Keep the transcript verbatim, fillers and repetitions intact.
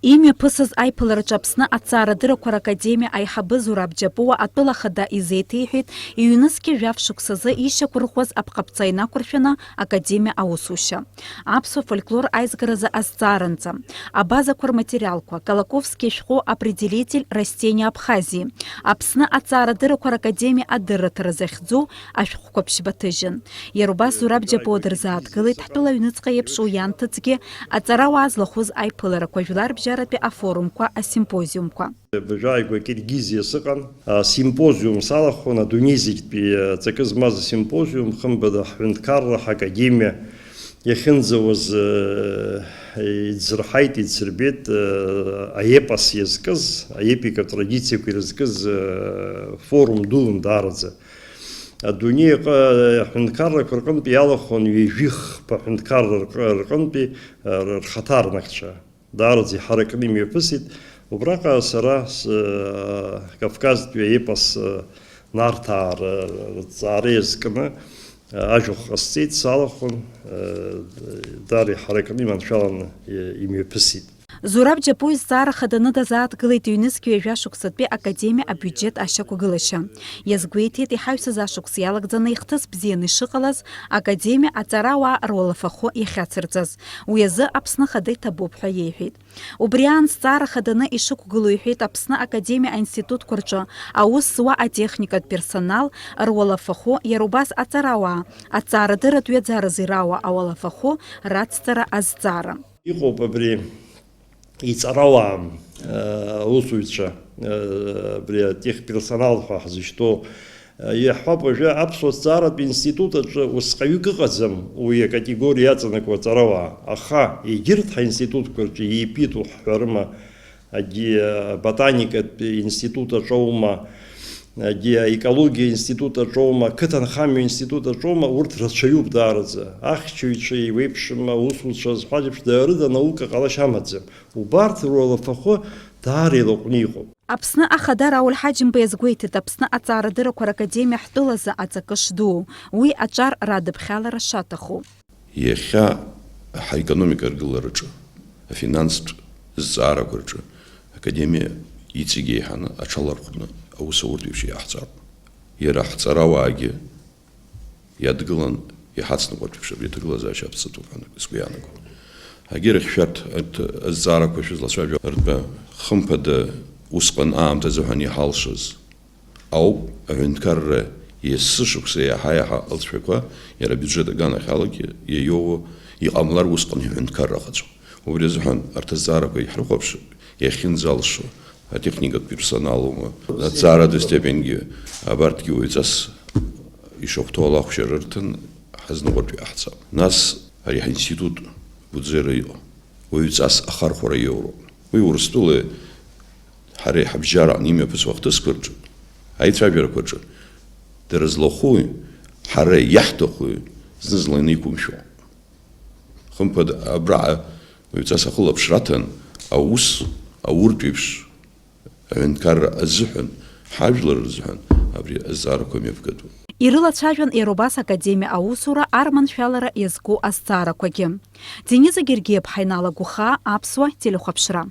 Имҩаԥысыз аиԥылараҿы Аԥсны Аҭҵаарадыррақәа ракадемиа аиҳабы Зураб Џьапуа атәыла ахада изеиҭеиҳәеит, иҩнызқьи жәаф шықәсазы ишьақәырӷәӷәаз аԥҟаԥҵа инақәыршәаны академиа аусушьа, аԥсуа фольклор аизгаразы азҵааранӡа, абазақәа рматериалқәа, Колоковски ишәҟәы Определитель растения Абхазии, Аԥсны Аҭҵаарадыррақәа ракадемиа адырраҭара захьӡу ашәҟәқәа ԥшьба ҭыжьын. Иара убас Зураб Џьапуа дырзааҭгылеит ҳтәыла аҩныҵҟа еиԥш уи ианҭыҵгьы аҵарауаа злахәыз аиԥыларақәа жәларбжьаратәи афорумқәа, асимпозиумқәа. Абыржәы ааигәа Киргизиа сыҟан, асимпозиум салахәын, адунеи зегьтәи аҵакы змаз асимпозиум, хымԥада ҳҳәынҭқарра ҳакадемиа иахьынӡауаз, э, иӡырҳаит, иӡырбеит, э, аепос иазкыз, аепикатә традициақәа ирызкыз, э, форум дуун даараӡа. Адунеи аҟ-, аҳәынҭқаррақәа рҟынтә иалахәын ҩажәихԥа ҳәынҭқарра рҟ-, рҟынтәи, э, рхаҭарнакцәа. Даараӡа иҳаракны имҩаԥысит. Убраҟа сара с-, Кавказтәи аепос, Нарҭаа ры-, рыҭҵаара иазкны ажәахә ҟасҵеит, салахәын, даара иҳаракны иманшәаланы имҩаԥысит. Зураб Џьапуа изҵаара хаданы дазааҭгылеит ҩнызқьи ҩажәа шықәсатәи академиа абиуџьет ашьақәгылашьа. Иазгәеиҭеит, иҳаҩсыз ашықәс иалагӡаны ихҭыс бзианы ишыҟалаз, академиа аҵарауаа руалафахәы иахьацырҵаз. Уи азы Аԥсны Ахада иҭабуп ҳәа иеиҳәеит. Убри аан зҵаара хаданы ишықәгылоу иҳәеит Аԥсны Академиа аинститутқәа рҿы аус зуа атехникатә персонал руалафахәы, иара убас аҵарауаа, аҭҵаарадырратә ҩаӡаразы ирауа ауалафахәы рацҵара азҵаара. Иҟоуп абри иҵарауаа, аусзуҩцәа, абри атехперсонал ҳәа ҳзышьҭоу. Иаҳҳәап, уажәы аԥсуа ҭҵааратә институт аҿы усҟаҩык ыҟаӡам уи акатегориа иаҵанакуа аҵарауаа, аха егьырҭ ҳаинститутқәа рҿы еиԥиҭу ҳҳәарыма, егьи аботаникатә институт аҿоума, егьи аекологиа институт аҿоума, ақыҭанхамҩа институт аҿоума, урҭ рацәаҩуп даараӡа. Ахьчаҩцәа еиуеиԥшым, аусуцәа зҳәаз еиԥш, даарыда анаука ҟалашьа амаӡам. Убарҭ руалафахәы даара илаҟәны иҟоуп. Аԥсны Ахада Рауль Ҳаџьымба иазгәеиҭеит, Аԥсны Аҭҵаарадыррақәа ракадемиа ҳтәылазы аҵакы шдуу, уи аҿар радыԥхьалара шаҭаху. Иахьа ҳаекономика аргылараҿы, афинанстә зҵаарақәа рҿы академиа иҵегь еиҳаны аҽалархәны аус ауртә еиԥш иаҳҵароуп. Иара ҳҵарауаагьы иадгылан иҳацныҟәартә еиԥш абри аҭагылазаашьа аԥҵатәуп ҳәа сгәы иаанагоит. Егьырахь шәарҭ арҭ азҵаарақәа шәызлацәажәо ртәы, хымԥада, усҟан аамҭазы ҳәа иҳалшаз ауп аҳәынҭқарра есышықәса иаҳа-иаҳа алҵшәақәа иара абиуџьет аганахьалагьы иаиоуа, иҟамлар усҟан иҳәынҭқарра ҟаҵо. Убри азыҳәан арҭ азҵаарақәа иаҳрыхәаԥшып, иахьынӡалшо, атехникатә персоналума, аҭҵааратә степенгьы, абарҭгьы уаҩҵас ишахәҭоу ала ахәшьара рҭан, ҳазныҟәартә иҟаҳҵап. Нас ари ҳинститут Гәыӡера иҟоу уаҩҵас ахархәара иоуроуп. Уи Урыстәылеи ҳареи ҳабжьараҟны имҩаԥысуа ахҭысқәа рҿы, аицәажәарақәа рҿы, дара злахәуи, ҳара иаҳҭахуи зны-зынла инеиқәымшәо. Хымԥада, абраҟа уаҩҵас ахылаԥшра аҭан, аус ауртә еиԥш, аҳәынҭқарра азыҳәан, ҳажәлар рзыҳәан абри азҵаарақәа мҩаԥгатәуп. Ирылацәажәан иара убас академиа аусура арманшәалара иазку азҵаарақәагьы. Дениза Гергиаԥҳа иналагәыхаа, Аԥсуа телехәаԥшра.